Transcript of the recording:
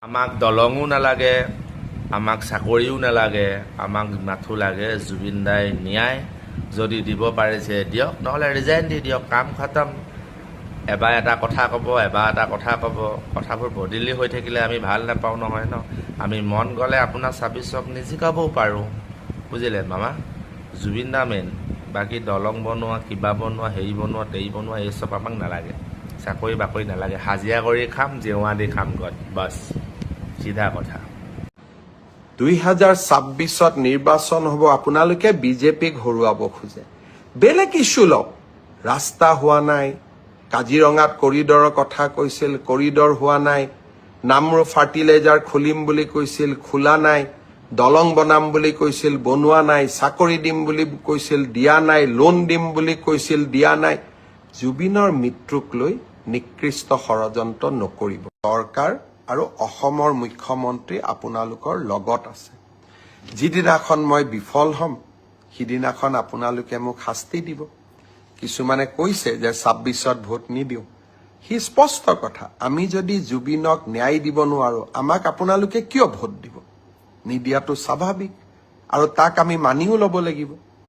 আমাক দলঙো নালাগে, আমাক চাকৰিও নালাগে, আমাক মাথো লাগে জুবিন দাই ন্যায়। যদি দিব পাৰিছে দিয়ক, নহ'লে ৰিজাইন দি দিয়ক, কাম খতম। এবাৰ এটা কথা ক'ব, এবাৰ এটা কথা ক'ব, কথাবোৰ বদলি হৈ থাকিলে আমি ভাল নাপাওঁ নহয় ন। আমি মন গ'লে আপোনাৰ 26ক নিজিকাবও পাৰোঁ, বুজিলে মামা? জুবিন দা মেইন, বাকী দলং বনোৱা, কিবা বনোৱা, হেৰি বনোৱা, তেৰি বনোৱা, এই চব আমাক নালাগে। চাকৰি বাকৰি নালাগে, হাজিৰা কৰি খাম, জেওৰা দি খাম গত, বাছ, চিধা কথা। 2026ত নিৰ্বাচন হ'ব। আপোনালোকে বিজেপিক হৰুৱাব খোজে, বেলেগ ইছ্যু লওক। ৰাস্তা হোৱা নাই, কাজিৰঙাত কৰিডৰৰ কথা কৈছিল, কৰিডৰ হোৱা নাই। নামৰূপ ফাৰ্টিলাইজাৰ খুলিম বুলি কৈছিল, খোলা নাই। দলং বনাম বুলি কৈছিল, বনোৱা নাই। চাকৰি দিম বুলি কৈছিল, দিয়া নাই। লোন দিম বুলি কৈছিল, দিয়া নাই। জুবিনৰ মৃত্যুক লৈ নিকৃষ্ট ষড়যন্ত্ৰ নকৰিব। চৰকাৰ আৰু অসমৰ মুখ্যমন্ত্ৰী আপোনালোকৰ লগত আছে। যিদিনাখন মই বিফল হ'ম, সিদিনাখন আপোনালোকে মোক শাস্তি দিব। কিছুমানে কৈছে যে 26ত ভোট নিদিওঁ। সি স্পষ্ট কথা, আমি যদি জুবিনক ন্যায় দিব নোৱাৰো, আমাক আপোনালোকে কিয় ভোট দিব? নিদিয়াটো স্বাভাৱিক আৰু তাক আমি মানিও ল'ব লাগিব।